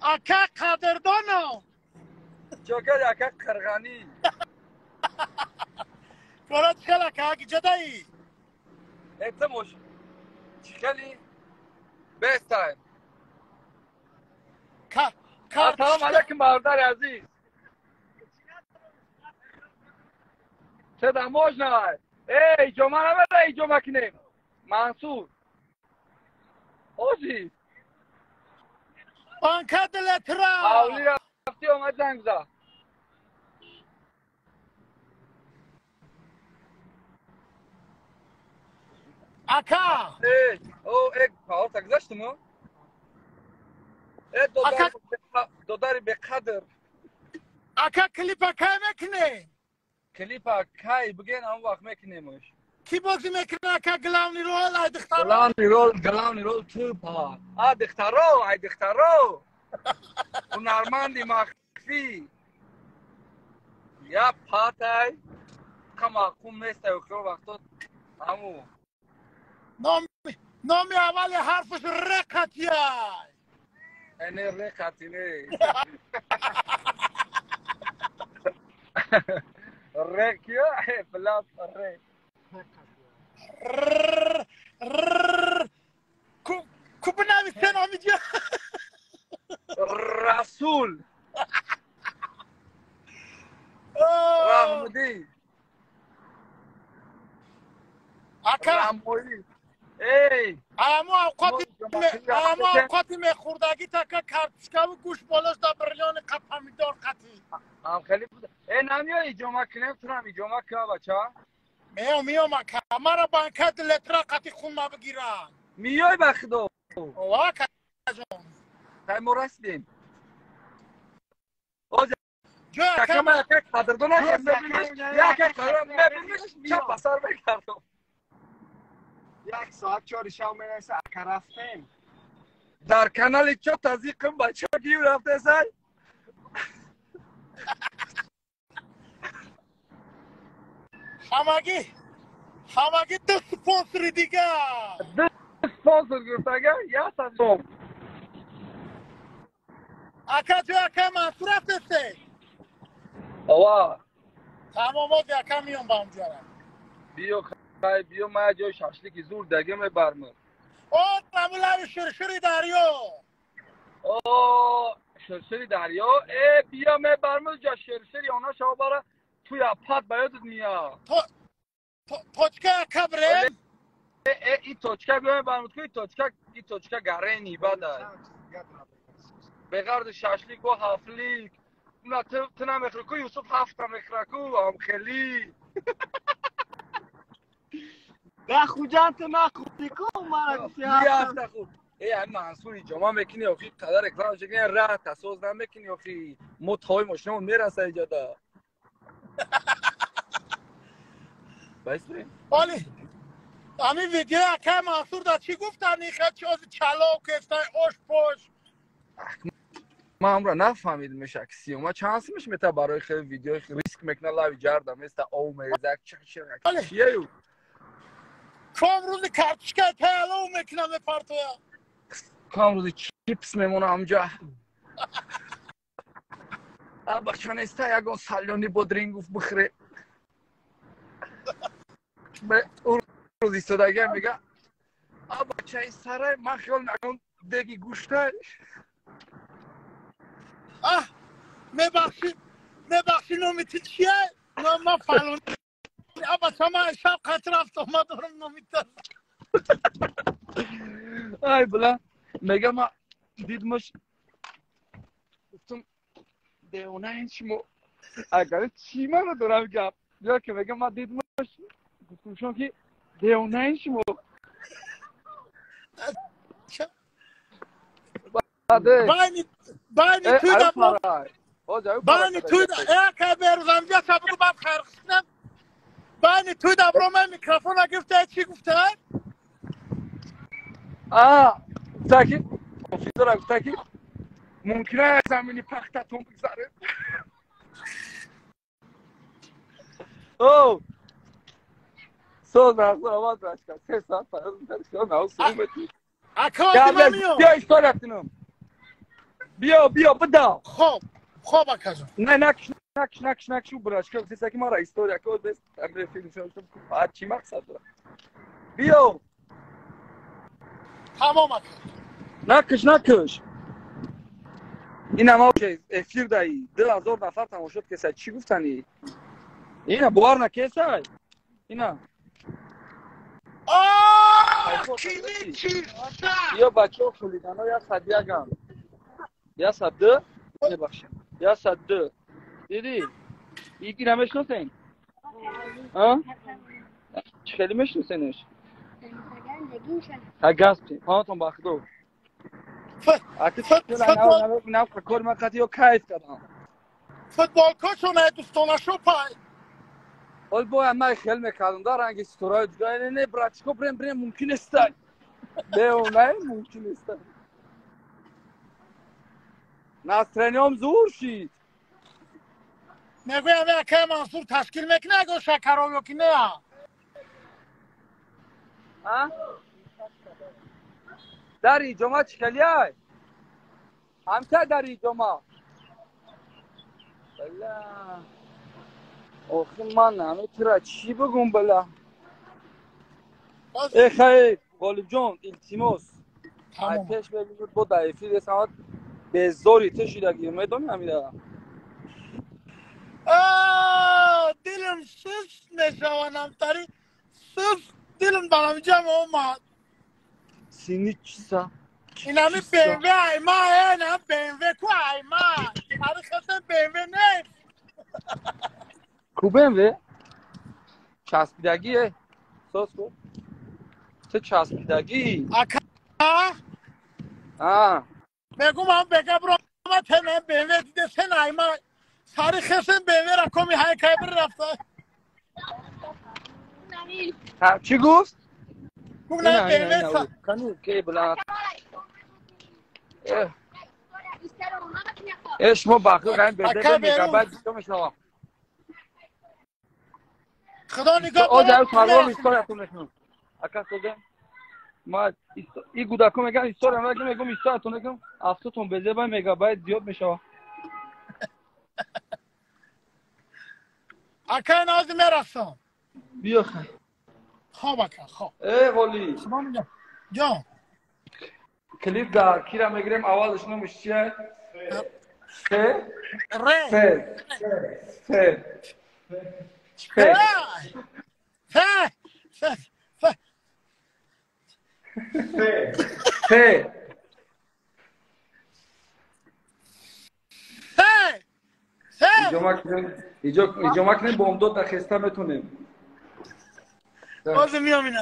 Ака қадрдонам. Чокар ака қирғанӣ. Кора чӣ хел ака, ҷадаӣ? Этимош. Чӣ хели? Best time. Ассалому алайкум бародари азиз. Чеда можно? Эй, ҷома намеда, иҷома кинем. Мансур. Ожи. Банка дилетра. Авли рафти омад занг зад. Ака. Эй, о, эй, паорта гузаштум, о? Э, додари беқадр. Ака клипа кай мекунем? Клипа кай бигӯен, ҳамон вақт мекунемш. Кӣ бозӣ мекунад ака главный роль, ай духтаро? Главный роль ту па. А духтаро, ай духтаро. Ҳунарманди махфӣ. Я патай. Ка маъқул нестай охиро вақто ҳаму. Номи аввали ҳарфаш рақатияй. Не рақати не. Рекия, флап ре. Ку бинависен ҳамиҷа? Расул. Раҳмудӣ. Ака. Рамоӣ. Эй. Амо авқоти мехӯрдагит ака картишкаву гӯшт болош да бриллиони қа помидор қатӣ. Ам хеле буд. Э, намиёй иҷома кунем, турам иҷома кунам бача? Меём, меём ака. Мара банка дилетра қати хунма бигирам. Миёй ба худо. Ова акаҷон. Кай мо расидем? Ака ман ака қадрдона мебиниш, як ака мебиниш, чап ба сар мекардам. Як соат чори шав менависа, ака рафтем. Дар канали чо тазиқим бача гив рафтесай? Ҳамагӣ ду спонсори дигар. Ду спонсор гирифтага, як сад сом. Ака ҷо ака Мансур рафтесе? Ова. Тамом, ози ака миём ба онҷара. Биё хай, биё ман ҷои шашлики зур даге мебармад. О, намулави ширшири дарё. О, ширшири дарё. Э, биё мебармад ҷа ширшири она шава бара туя пат ба ёдат меяд. Точка ака брем? Э, и точка биё мебармад ку, и точка гарени бада. Беғарди шашлик бо ҳафлик. На ту намехӯри ку, Юсуф ҳафта мехӯра ку, ам хели. Да хуҷанд ту нахӯрдӣ ку, мара гуфти ҳафта хӯрд. Э, ҳами Мансур иҷома мекунӣ, охи қадар реклама шекунӣ, раҳ тасоз намекунӣ, охи мо тои мошинамон мераса иҷода. Байс бирем? Оли, ҳамин видеои акаи Мансур да чӣ гуфтан? Ихел чи ози чалов кефтай, ош пош. Ман ҳамра нафаҳмидимш аксиёма чанд симиш мета барои хеле видеои риск мекуна лави ҷарда места ов мереза чияю. Ком рӯзи картишкаи таялов мекуна мепартоя. Ком рӯзи чипс мемона ҳамҷа. Бача неста ягон салёни бодрингуф бихӯре. Рӯз истодагиам мега а бачаи сарай ман хиёл мекунам деги гӯштай. Аҳ, мебахши, мебахши, номи ту чия? Ман фалон. А бача ман шаб қат рафтам, ман дорам номи ту. Ай била, мега ман дидмаш гуфтам девонаин шумо. Агар чӣ мана дорам гап. Ё ки мега ман дидмаш гуфтам шумо ки девонаин шумо. Байни байни туй да байни туй да э кай берӯзам ҷа сабугу баъд хайрхушнам. Байни туй да бро ман микрофона гирифта чӣ гуфта? А, гуфта ки офисера гуфта ки мумкин аст замини пахтатон бигзаред. О! Соз нахӯр бачка, се соат фараз мекард, нав сумати. Ака, ман миём. Биё история кунам. Биё, биё, бидав. Хоб, хоб акажон. Не, накш, накш, накш, накш, брачка, гуфтеса ки мара история ко бес амре филм шуд. А чӣ мақсад дорад? Биё. Тамом ака. Накш, накш. Ина ма эфир даи 2000 нафар тамошо кеса, чӣ гуфтани? Ина бовар накесай? Ина. Ё бачаҳо хулигано 101-ам. 102? Мебахшед. 102. Дидӣ? Ира мешносен? А? Чӣ хеле мешносенеш? Ха гаспи. Панотон ба худо. Кор ман қатъи ё кайф кардам. Футболкошона дӯстонашу пай. Ҳол бояд ман хел мекардам да ранги ситораи дига. Не, не, братчико, брем, брем, мумкин нестай. Беонай мумкин нестай. Настроениям зур шид. Мегӯям акай Мансур ташкил мекунад ё Шакаров ё ки не? А? Дар иҷома чӣ хелияй? Ҳамта дар иҷома. Бала. Охи ман наметира чӣ бигум бала? Э хай, Ғолибҷон, илтимос. Ай пеш бибуд бо дар эфир самат безори ту шидаги, медони ҳамира? Дилам суст мешавад, намтари суст дилам барам ҷамъ омад. Сини чиса? Инами БМВ айма, на БМВ ку айма. Ари хасен БМВ нест. Ку БМВ? Часпидагӣ, сос ку. Ту часпидагӣ? Ака? А. Мегум ам бега бро ма тен БМВ диде сен айма. Сари хасен БМВ ра коми ҳай кайбр рафта. Чӣ гуфт? Гуфт на БМВ. Кану ке бла. Э шумо бахил гаем беде мегабайт бисёр мешавам. Худо нигоҳ дорад. Оҷа парвом историятон мекунам. Ака созем. Ма и гудако меган история мегам, мегум историятон мекунам. Афтотон безеба мегабайт зиёд мешавад. Ака нази мерасам. Биё хай. Хоб ака, хоб. Э Ғоли. Ҷон. Клип дар кира мегирем, аввалаш номаш чия? Ф. Р. Ф. Ф. Ф. Ф. Ф. Ф. Ф. Ф. Ф. Иҷо макунем, бомдод нахеста метонем. Боз миём ина.